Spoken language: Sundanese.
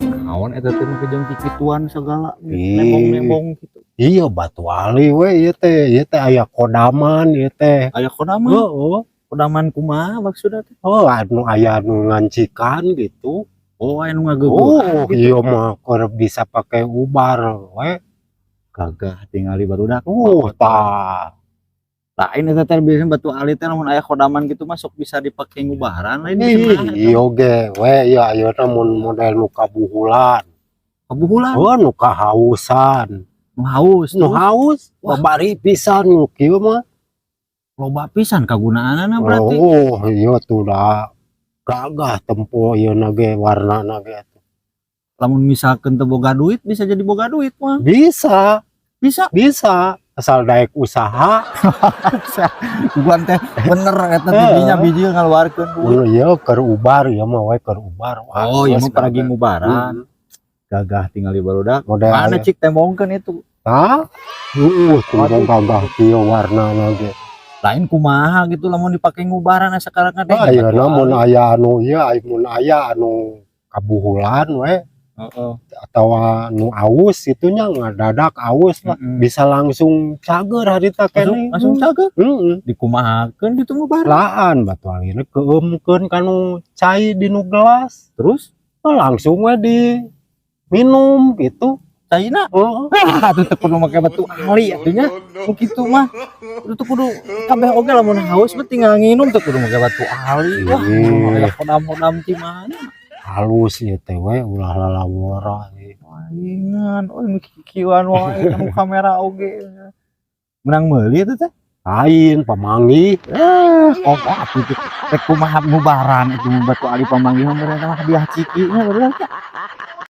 Naon eta teh make jang kikituan segala Ih. Nembong-nembong gitu. Iya, batu ali we ieu teh aya kodaman ieu teh. Aya kodaman. Heeh. Kodaman kumaha maksudna teh? Oh, anu aya nu ngancikan gitu. Oh, aya nu ngageugeuhan Oh, gitu. Iya mah keur bisa pake ubar we. Gagah tingali, barudak. Oh, tah. Lain eta teh, biasanya batu ali teh lamun aya kodaman gitu masuk bisa dipake ngubaran, lain di Ih, mana eta? iya ge we ieu ayeuna mun model nu kabuhulan. Kabuhulan. Oh, nu kahausan. Nu haus. Nu Terus haus, Wah. Babari pisan nu kieu mah. Loba pisan kagunaanana berarti. Oh, iya tuh dah. Gagah tempo ieu na ge warnana ge. Lamun misalkan teu boga duit, bisa jadi boga duit mah? Bisa, Bisa. Bisa. Asal daek usaha. Bukan teh bener eta tidinya biji ngaluarkeun duit. Oh, iya keur ubar ieu mah we keur ubar. Wah, Oh, iya geus mah paragi gagah. Ngubaran. Gagah tingali, barudak. Model Mana aya. cik tembongkeun itu? Tah? Tembong gagah kieu warnana ge. Lain kumaha gitu lamun dipake ngubaran asa sekarang kan. Ah, ayeuna mun aya anu ieu, mun aya anu kabuhulan we atau nu aus itu nya, ngadadak aus lah, bisa langsung cager harita Langsung, keneh. Langsung cager. Heeh. Dikumahakeun gitu ngubaran? Laan batu alina keumkeun kanu cai di nu gelas. Terus? Oh, langsung we di minum gitu. Caina? Heeh. Ah, atuh teu kudu make batu ali atuh nya. Nu kitu mah. Itu kudu kabeh oge lamun haus mah tinggal nginum, teu kudu make batu ali. Wah, Ih. aya kodam-kodam ti mana? Halus ieu teh we, ulah lalawora ieu. Palingan, oh nu kikieuan wae kanu kamera oge. Menang meuli eta teh? Lain, pamanggih. Eh, oh, atuh teh rek kumaha ngubaran itu batu ali pamanggih mah, bener mah hadiah ciki nya, barudak nya.